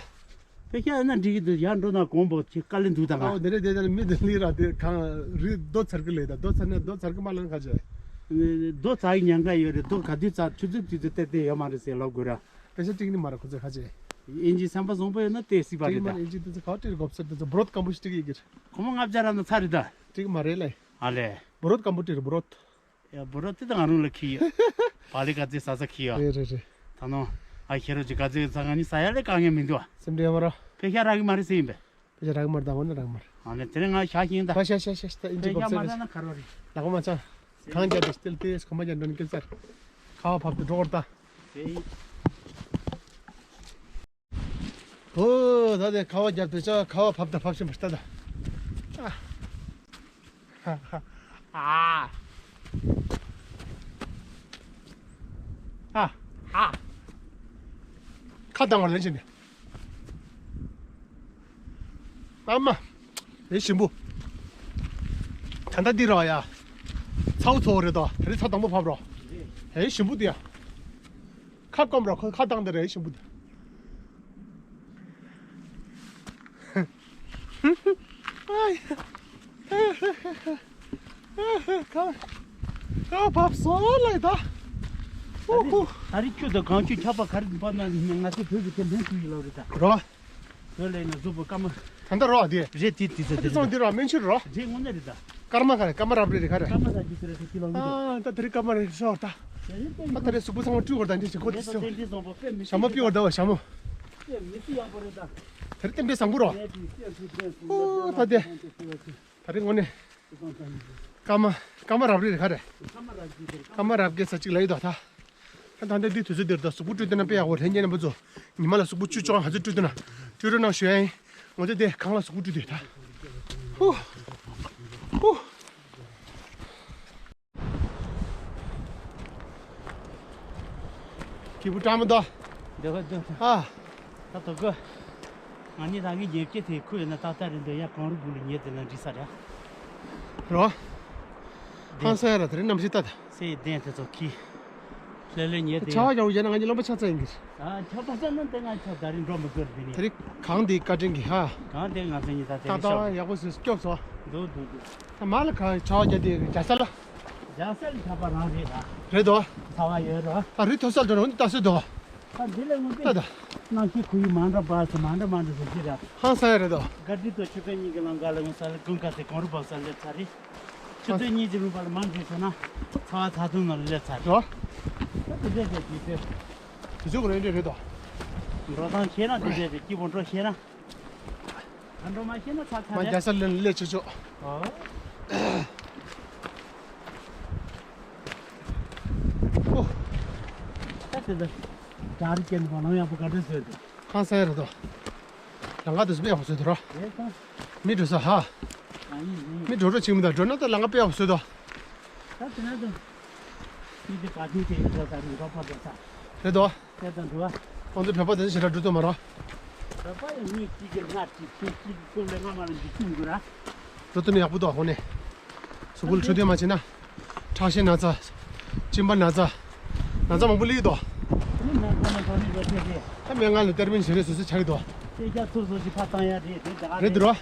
དཔེ་ཤ་ཡོད་ན་འགྲིག་གི་འདུག་ཡར་འགྲོ་ན་གོང་པོ་ཆེ་དཀའ་ལས་འདུག་ད་ཨ་ང་། བུ་འདི་འདྲའི་དེ་ལྟར་མི་འདི་ལི་ར་དེ་གང་རི་རྡོ་ཚར་གི་ལས་ད་རྡོ་ཚར་ན་རྡོ་ཚར་གི་མ་ལང་ཁ་ཆེ། རྡོ་ཚར་ཡི་ཉེན་ཁ་ཡོད་རེད་རྡོ་ག་དུས་ཚར་ཆུ་ཚོད་དུས་ཚོད་བལྟས་བལྟས་ཡོད་མ་རེད་ཟེར་ལབ་དགོས་ར། དཔེ་ཆ་ཏིག་ནི་མ་ར་ཁོ་ཚོས་ཁ་ཆེ། ཨིན་ཇི་སེམས་པ་བཟང་པོ་ཡོད་ན་དེ་སྲིད་པ་རེད་ད། ཏིག་མ་ཨིན་ཇི་དེ་ཚོ་ག་ཏིག་གོ་ཚོད་དེ་ཚོ་བྲོད་ཀམ་པོ་ཞིག་ཏིག་ཡི་གིར། ཁོ་མོ་ལྔ་བརྒྱ་ར་ན་ཚར་རེད་ད། ཏིག་མ་རེད་ལེ། ཨ་ལེ། བྲོད་ཀམ་པོ་ཏིག་རེད་བྲོད། ཡ་བྲོད་དེ་ད་ང་རང་ལ་ཁི་ཡོད། བ་ལི་ག་ཚེ་ས་ས་ཁི་ཡོད། རེད་རེད་རེད། ད་ནོ། ཨ་ཁྱེད་རོ་ཅི་ག་ཚེ་ས་ང་ནི་ས་ཡ་ལེ་དཀའ་ངལ་མི་འདུག་ཨ། སེམས་ཁྲལ་ཡོད་མ་ར། དཔེ་ཤ་རག་གི་མ་རེད་ཟེར་ཡིན་པས། དཔེ་ཆ་རག་མར་དང་འོ་ན་རག་མར། ཨ་ནི་དེ་རིང་ང་ཞག་ཤིང་ད། ཁ་ཤ་ཤ་ཤ་ཤ་ད་ཨིན་ཇི་དཔེ་ཆ་མ་རག་ན་ག་རོ་རེད། ལག་པ་མ་ཚང་། གང་རྒྱབ་དེ་སྟེལ་ཏེ་གོམ་པ་རྒྱབ་འགྲོ་ནི་སྐྱེལ་ཚར། ཁ་བ་ཕབ་ཏུ་འགྲོ་གོ་ད། ཨོ་ད་དེ་ཁ་བ་རྒྱབ་ཏུ་ཅག་ཁ་བ་ཕབ་ད་ཕབ་བཞིན་པ་ལྟ་ད། ཨ། ཨ། ཨ། ཨ། ཁ་བཏང་བ་ལེན་བྱས་ནས། ཨ་མ། ཨེ་ཞིམ་པོ། ད་ལྟ་འདི་ར་ཡ། ཚ་བོ་ཚ་བོ་རེད་དོ། དེ་རིང་ཚ་དང་པོ་བབས་རོ། ཨེ་ཞིམ་པོ་འདི་ཡ། ཁ་སྐོམ་རོ། ཁ་ཁ་བཏང་འདི་ར་ཨེ་ཞིམ་པོ་འདི། ཨ་ཡ། ཁ་ཁ་བབས་སོང་ལེ་ད། ཧུ་ཧུ། ད་རེས་ཆུ་དང་གངས་ཆུ་ཆར་པ་ག་རེ་འབབ་ན་ང་ཚོ་བོད་ཀྱི་དེ་ལྷན་ཚུལ་ཡིན་ལབ་རེད་ད། རོ། བོད་ལས་ན་གཟུགས་པོ་སྐར་མ། ད་ལྟ་རོ་དེ། རེད་དེ་དེ་ཚོ་དེ་དེ་ཚོ་འདི་རོ་སྨན་ཆུ་རོ། རེད་དངོས་གནས་རེད་ད། སྐར་མ་ག་རེ་སྐར་མ་རབ་རེད་རེད་ག་རེ། སྐར་མ་རབ་རྒྱུ་དེ་རེད་དེ་ལོ་ཡིན་ད། ཨ་ད་དེ་རིང་སྐར་མ་རེད་ཤོག་ད། ད་དེ་རིང་སྟོན་ད་དེ་རིང་གཟུགས་པོ་ཚང་མ་བཀྲུས་བར་ད་འདི་ཞིག་ཁོ་དེ་ཚོ། དེ་འདི་བཟང་པོ་དཔེ་མི་ཞྭ་མོ་སྲིད་པིའོ་ད་བ་ཞྭ་མོ། དཔེ་མི་སྲིད་ཡག་པོ་རེད་ད། དེ་རིང་རྟེན་འབྲེལ་བཟང་པོ་རོ། ཨོ་ད་དེ། ད་རེས་དངོས་གནས། སྐར་མ་སྐར་མ་རབ་རེད་ག་རེ། སྐར་མ་རབ་རྒྱས་ས་གཅིག་ལ་ཡོད་དོ་ད། ད་ད་ལྟ་འདི་དུས་ཚོད་འདིར་ད་གཟུགས་པོ་བཀྲུས་བསྡད་ན་དཔེ་ཡག་པོ་རེད། ཉེ་རྣམ་པ་ཚོ་ཉི་མ་ལ་གཟུགས་པོ་བཅུ་བཅོ་ལྔ་ཙམ་བཀྲུས་བསྡད་ན་བཀྲུས་རོགས་གནང་ཞུ་ཡ་ཡིན། ང་ཚོ་དེ་གང་ལ་གཟུགས་པོ་བཀྲུས་བསྡད་ད། ཧུ། ཧུ། སྐྱིད་པོ་བཀྲ་མི་འདུག་འདོད་ག་འདོད་ཨ། ད་དོ་གོ། ང་གཉིས་ད་གི་ཉེར་གཅིག་དེ་ཁུ་ཡོད་ན་ཏག་ཏག་རེད་འདོད་ཡ། གངས་རི་དགུང་ལ་ཉལ་དེ་ལ་འགྲིག་ས་རེད། རོ། ཧང་སང་ཡ་ར་དེ་རིང་གནམ་གཤིས་ཏག་ཏག་སེ་ཡི་གདན་དེ་ཚོ་ཁྱི། ལྷོད་ལྷོད་ཉལ་དེ་ཆར་པ་རྒྱག་པོ་བྱས་ན་ང་གཉིས་རློན་པ་ཆགས་ཚར་ཡིན་གི། ཨ་ཆར་པ་ས་ན་དེ་ང་ཆ་ད་རིང་འགྲོ་མི་དགོས་རེད་དེ་ནི། དེ་རིང་གངས་འདི་བཀའ་དྲིན་གི་ཧ། གངས་དེ་ང་ཚོ་གཉིས་ད་དེ་ཏག་རིང་ཤོག་ཏག་ཡག་པོ་ཟེར་སྐྱོབ་སོང་། འདུག་འདུག་འདུག་ད་མ་ལ་ག་ཆར་པ་རྒྱག་དེ་རྒྱག་ས་ལ། རྒྱག་ས་ལ་ཆར་པ་རང་རེད་ད། རེད་དོ། ཚ་བ་ཡོད་རོ། ད་རི་མཐོ་ས་ལ་འགྲོ་ན་འདི་ལྟ་སྲིད་དོ། ད་འདི་ལས་ངོ་ད་ད། གནམ་གཤིས་ཁོར་ཡུག་མ་འདྲ་བ་སོ་མ་འདྲ་མ་འདྲ་སོ་ཅི་ར། ཧང་སང་ཡ་རེད་དོ། ག་དྲི་དོ་ཆུ་ཚོད་གཉིས་ཀྱི་ལམ་ཁ་ལ་ངོ་ས་ལ་དགུན་ཁ་དེ་གངས་རི་བབས་ས་སླེབས་ཚར་རེད། ཆུ་ཚོད་གཉིས་ཀྱི་ལུང་པ་ལ་མར་འཛུལ་སོང་ན་ཚ་བ་ཚ་ཚོང་ནང་ལ་སླེབས་ཚར་རེད། རོ། ད་དེ་འདྲས་བྱས་དུས་ཚོད། དུས་ཚོད་ཀྱི་རེ་འདྲས་རེད་དོ། འགྲོ་སྟངས་ཤེས་ན་དེ་འདྲས་བྱས་སྐྱིད་པོ་འགྲོ་ཤེས་ན། ད་འགྲོ་མ་ཤེས་ན་ཚ་ཚ་མ་རེད། རྒྱ་ས་ལ་སླེབས་ཆོག་ཆོག་ཨོ། ཨོ། ད་དེ་ད། རྒྱ་རི་ཀན་པ་ལམ་ཡག་པོ་ག་འདྲ་བཟོས་འདུག་ཧང་སང་ཡ་རེད་དོ། ལམ་ཁ་དེ་ཚོ་དཔེ་ཡག་པོ་བཟོས་འདུག་རོ། རེད་ད། མི་འགྲོ་ས་ཧ། ཨ་ཡིན་ཡིན། མི་འགྲོ་འགྲོ་ཆིག་མི་ད་འགྲོ་ན་ད་ལམ་ཁ་དཔེ་ཡག་པོ་བཟོས་དོ། ད་དེ་ན་ད། མི་དེ་བ་ཐུག་དེ་ཡིན་འགྲོ་ད་རིང་འགྲོ་པ་འགྲོ་ས། རེད་དོ། དེ་དང་འགྲོ་བ། ཁོང་ཚོ་བོད་པ་དེ་ཚོ་ཞེ་དྲག་འགྲོ་ཐུབ་མ་རོ། བོད་པ་ཡང་མི་གཅིག་གིས་སྔ་གཅིག་ཕྱི་གཅིག་གིས་ཀུན་ལས་སྔ་མ་ལ་འཇིགས་སྐྱོང་དགོས་ར། འགྲོ་ཐུབ་ན་ཡག་པོ་འདུག་ཁོང་ནས། གཟུགས་པོ་ལ་འཕྲོད་བསྟེན་མ་བྱས་ན། ཁྲག་ཤེད་ན་ཚ། གཅིན་པ་ན་ཚ། ན་ཚ་མང་པོ་སླེབས་ཀྱི་འདུག་དེ་ནི་ནང་ཁོ་ནས་ཁོ་ནི་འགྲོ་ཐུབ་རེད། ད་སྨན་ཁང་ལ་གཏེར་སྨན་བྱེད་རེས་སོ་སོ་ཆགས་ཀྱི་འདུག་དེ་རྒྱ་ཚུར་བཟོ་ཞིག་ཕར་བཏང་ཡ་རེད་དེ་ད་ག་རེད་འདུག་རོ།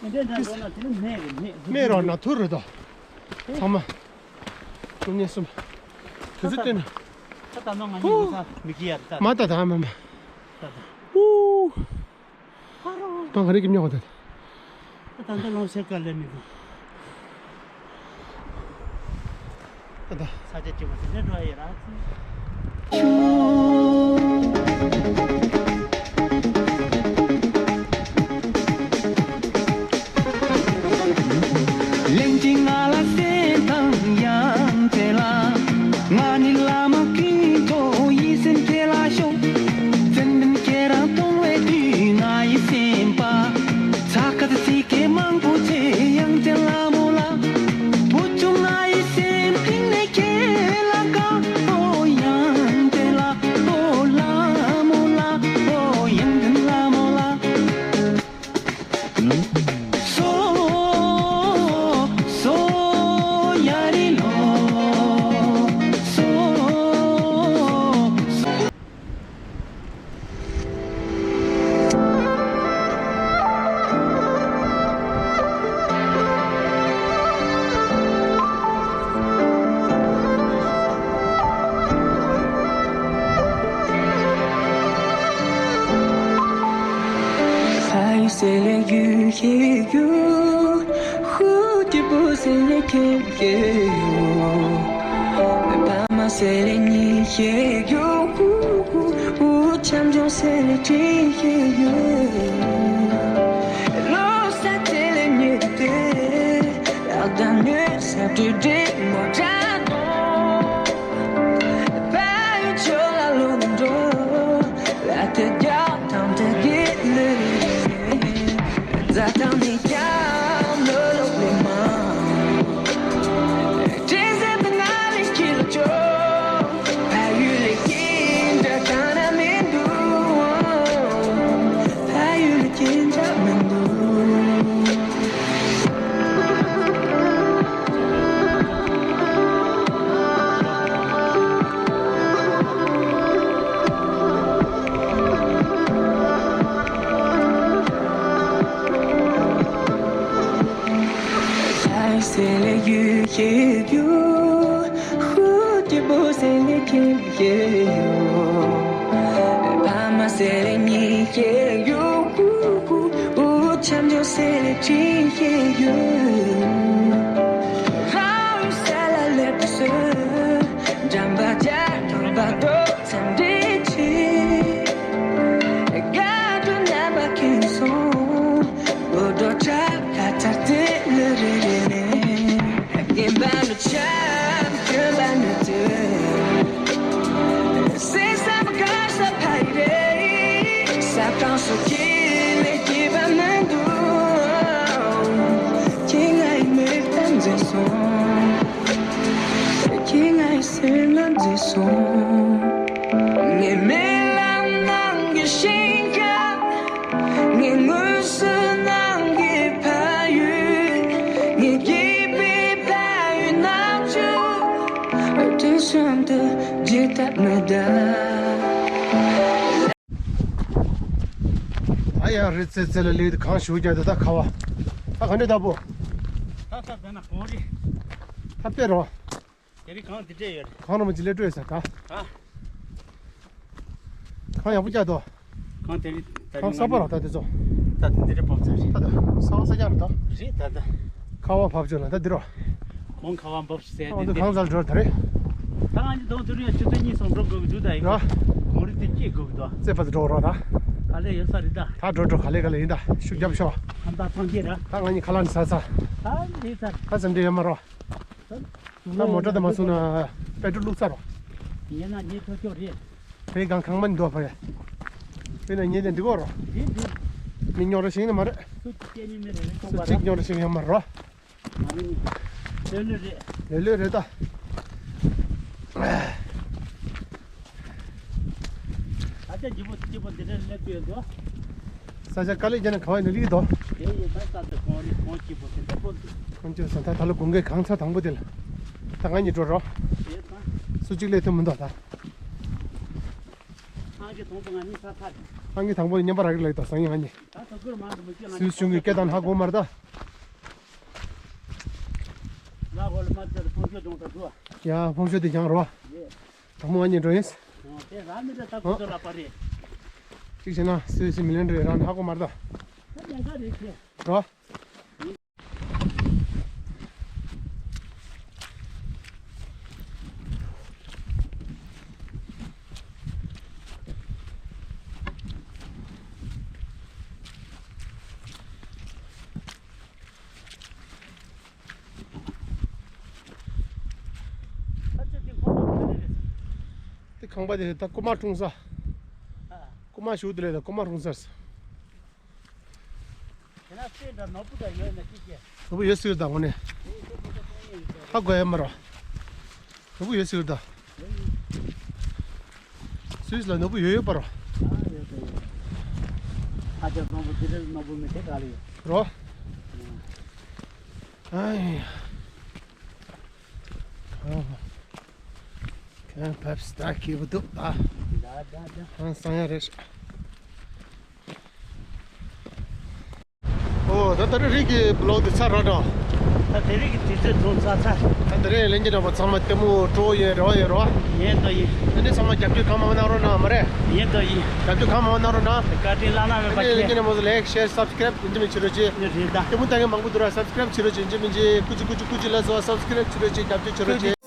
དེ་འདྲའི་འདྲ་འགྲོ་ན་དེ་ནི་སྨན་རེད་སྨན། སྨན་རོ་ན་ཐུར་རེད་དོ། ཚང་མ། དངོས་གནས་སུ། དུས་ཚོད་བཏོན་ན། ད་ད་ནང་ང་གཉིས་ངོ་ཚ་མི་སྐྱིད་ཡ་རེད་ད། མ་ད་ད་མ་མ། ད་ད། ཨུ། ཧ་རོ། ད་ག་རེ་གི་སྨྱོ་ག་ད། ད་ད་ལོ་སེ་ཀ་ལེ་མི་འདུག་ད་ད། ས་ཆ་གཅིག་པ་དེ་འདྲ་འགྲོ་ཡ་ཡོད་ར། གླིང་ཆེན་ང་ལ་སེམས་དང་ཡང་བྲལ་ལ། ང་ནི་བླ་མ་ཀུན་ཐོག་ཡིད་སེམས་ཁྱེད་ལ་ཤོག་ཙན་དན་ཁྱེད་རང་གཏོང་བའི་དུས་ང་ཡི་སེམས་པ། ཚ་ཁ་ཚིག་སྐད་མང་པོ་བྱས་ཡང་བྲལ་ལ་མོ་ལ། བུ་ཆུང་ང་ཡི་སེམས་གཏིང་ནས་ཁྱེད་ལ་དགའ། ཨོ་ཡང་བྲལ་ལ་ཨོ་ལ་མོ་ལ། ཨོ་ཡང་བྲལ་ལ་མོ་ལ། སོ་སོ་ཡ་རི་ལོ། སོ་སོ། ཕ་ཡུལ་ཟེར་ལེ་རྒྱུ་ཤེས་རྒྱུ། ཧུ་ཏི་པོ་ཟེར་ལེ་ཁེ་ཁེ་ཡོ། ཕ་མ་ཟེར་ལེ་ཉི་ཤེས་རྒྱུ། ཧུ་ཧུ་ཧུ་ཆམ་ཆོང་ཟེར་ལེ་ཁྲི་ཤེས་ཡོ། ལོ་ས་ཟེར་ལེ་ཉི་ཏེ། ལག་དང་ཉོས་ས་དུས་དྲི་མོ་དྲ་དོ། ཕ་ཡུལ་ཆོ་ལ་ལོ་འགྲོ། ལ་དེ་རྒྱ་དང་དེ་གི་ལུས། རྫ་དང་ནི་རྒྱ་ལོ་ལོ་ལི་མ། དྲི་ཟེར་དུ་ང་ལི་ཁྱི་ལོ་ཆོ། ཕ་ཡུལ་ལི་ཁྱི་འདྲ་གང་ན་མི་འདུག་ཕ་ཡུལ་ལི་ཁྱི་འདྲ་མི་འདུག C'est les filles qui gueulent. Raoul, c'est la lettre, ce Jamba Jack, on va d'autres, ça me dit. Regarde, on n'a pas qu'une son. Au dos, Jack, la tarte, le rélé. Give back the child, give back the deal. C'est ça, mon cœur, ça paye. Ça prend ce qu'il est qui va me doux. King I make them des sons. King I sing them des sons. ངའི་རྨི་ལམ་ནང་གི་ཤིང་ཁ། ངའི་ངོས་སུ་ནམ་མཁའི་ཕ་ཡུལ། ངའི་སྐྱིད་པའི་ཕ་ཡུལ་ནང་བཞིན། དུས་གསུམ་དུ་བརྗེད་ཐབས་མེད་ད། ཨ་ཡ། རི་རྩེ་རྩེ་ལ་སླེབས་དུས་གངས་ཞེ་པོ་རྒྱག་འདུག་ད་ཁ་བ། ད་ག་འདྲས་ལྟ་བུ། ད་ས་དེ་ན་གངས་རི། ད་དཔེ་རོ། དེ་རིང་གངས་འདི་འདྲས་ཡོད་རེད། གངས་ར་མ་ཅིག་སླེབས་འགྲོ་ཡོད་ས་ད། ཨ། གངས་ཡག་པོ་རྒྱག་འདུག་གངས་དེ་རིང་ད་རིང་གངས་གསར་པ་ར་ད་དེ་ཚོ། ད་འདི་འདྲས་བབས་ཚར་རེད། ད་ད་ས་བ་ས་རྒྱག་ར་ད། རེད་ད་ད། ཁ་བ་བབས་བྱུང་ལ་ད་འདི་རོ། གངས་ཁ་བ་བབས་ཟེར་དེ་འདི། གངས་ཚལ་འགྲོ་ད་རེད། ད་ང་ཚོ་དོང་དུ་རུ་ཡང་ཆུ་ཚོད་གཉིས་གསུམ་འགྲོ་དགོས་ཀྱི་འདུག་ད་ཡིན། ར། གངས་རི་དེ་སྐྱེ་དགོས་ཀྱི་འདུག་རྩེ་བ་ཚོ་འགྲོ་རོགས་ད། ག་ལེ་ཡོད་ས་རེད་ད། ད་འགྲོ་འགྲོ་ག་ལེ་ག་ལེ་ཡིན་ད་ཤུགས་རྒྱབ་ཤོག་ཁམས་དང་ཚང་སྐྱེ་ར། ད་ང་གཉིས་ཁ་ལག་ནི་ཟ་ཚར། ད་ལེ་ཚར། ད་ཙམ་འདྲེ་ཡོད་མ་རོ། ད་མོ་ཊ་དང་མ་སོང་ན་པེ་ཏྲོལ་བླུགས་ཚར་རོ། ཡིན་ན་ངའི་ཐོ་ཅོག་རེད། བོད་གངས་གངས་མ་འདུག་བ་ཡ། དཔེར་ན་ངས་དེ་འདི་གོ་རོ། རེད་རེད། མི་ཉོ་ར་ཞིག་ནི་མ་རེད། སུ་སྐྱེ་ནི་མི་རེད་རེད་སོང་པ་ར། སུ་གཅིག་ཉོ་ར་ཞིག་ཡོད་མ་རོ། མ་རེད་ནི། ལོས་ལོས་རེད། ལོས་ལོས་རེད་ད། ས་ཆ་ལྗིད་པོ་སྐྱིད་པོ་འདི་འདྲ་སླེབས་ཀྱི་ཡོད་དོ། ས་ཆ་དཀའ་ལས་བརྒྱབ་ནས་ག་བ་ཡིན་ན་སླེབས་ཀྱི་འདུག་དེ་ཡིན་ད་ས་དེ་གངས་རི་གངས་སྐྱིད་པོ་དེ་འདྲ་པོ་འདུག་ཁོང་ཚོས་ད་ད་ལོ་དགུན་ཁའི་གངས་ཚ་དང་པོ་དེ་ལ། ད་ང་གཉིས་འགྲོ་རོགས། དེ་ད། སུ་གཅིག་སླེབས་ཐུབ་མི་འདུག་ད། ཁང་གི་དང་པོ་ང་གཉིས་ས་ཚ་རེད། ཁང་གི་དང་པོ་མཉམ་པ་རག་གི་ལེགས་དང་སང་ཉིན་ང་གཉིས། ད་ཐུག་གུར་མང་དུ་མི་སྐྱོད་ང་སུས་གཞུང་གི་སྐད་དང་ཧ་གོ་མར་ད། ལ་ཧོ་ལ་མ་ཚར་ཕུང་ཤོ་གྲོང་དུ་འགྲོ། ཡ་ཕུང་ཤོ་དེ་སྦྱང་རོགས། ཡེ། དང་པོ་ང་གཉིས་འགྲོ་ཡིན། ཨོ་དེ་རང་མི་འདྲ་ད་ཁོ་ཚོ་ལ་པ་རེད། གཅིག་བྱས་ན་སུས་སུས་མི་ལེན་འགྲོ་ཡི་རང་ཧ་གོ་མར་ད། ད་ཉན་ཁ་རེད་ཁྱེད། རོ། དེ་ཁང་པ་དེ་ད་རྐུ་མ་འཁྲུངས་ས། རྐུ་མ་ཞུགས་དེ་ལས་ད་རྐུ་མ་འཁྲུངས་ས། དེ་ན་སེ་འདྲ་ནོར་བུ་འདྲ་ཡོད་ན་ཅི་བྱེད། ནོར་བུ་ཡོད་ཟེར་ད་ངོ་ནས། ཧ་གོ་ཡ་མ་རོ། ནོར་བུ་ཡོད་ཟེར་ད། སུད་སི་ལ་ནོར་བུ་ཡོད་ཡོད་པ་རོ། ཨ་ཡོད་ཡོད། ཨ་ཅག་ནོར་བུ་དེ་འདྲ་ནོར་བུ་མི་དེ་ག་ལ་ཡོད། རོ། ཨ་ཡ། ཁང་ཁང་ཕབ་སྟེ་སྐྱིད་པོ་འདུག་ཨ། ད་ད་ད། ཁང་བཟང་ཡ་རེད། ཨོ་ད་ད་རེས་རིགས་ཀྱི་བི་ལོག་དེ་ཚར་ར་འགྲོ། ད་དེ་རིགས་ཀྱི་དུས་ཚོད་ཚང་ཚར་ཚར། ད་དེ་རིང་ལྷན་རྒྱས་རྣམ་པ་ཚང་མ་ལྟད་མོ་སྤྲོ་ཡིན་རེ་བ་ཡོད་རོ། ཡིན་དོ་ཡིན། ཨ་ནི་ཚང་མ་རྒྱབ་སྐྱོར་གང་མང་གནང་རོགས་གནང་མ་རེད། ཡིན་དོ་ཡིན། རྒྱབ་སྐྱོར་གང་མང་གནང་རོགས་གནང་། བཀའ་དྲིན་བླ་ན་མེད་པ་ཨ་ནི་ལྷན་རྒྱས་རྣམ་པ་ཚོ་ལའིག་ཤེར་སབ་སི་ཀེ་རེབ་ཡིན་གཅིག་མིན་གཅིག་བྱེད་རོགས་གྱིས། ནི་རེད་ད། ལྟད་མོ་ལྟ་མཁན་མང་པོ་འདུག་ར། སབ་སི་ཀེ་རེབ་བྱེད་རོགས་གྱིས། ཡིན་གཅིག་མིན་གཅིག་ཀུ་ཅི་ཀུ་ཅི་ཀུ་ཅི་ལ་སོ་སབ་སི་ཀེ་རེབ་བྱེད་རོགས་གྱིས། རྒྱབ་སྐྱོར་བྱེད་རོགས་གྱིས།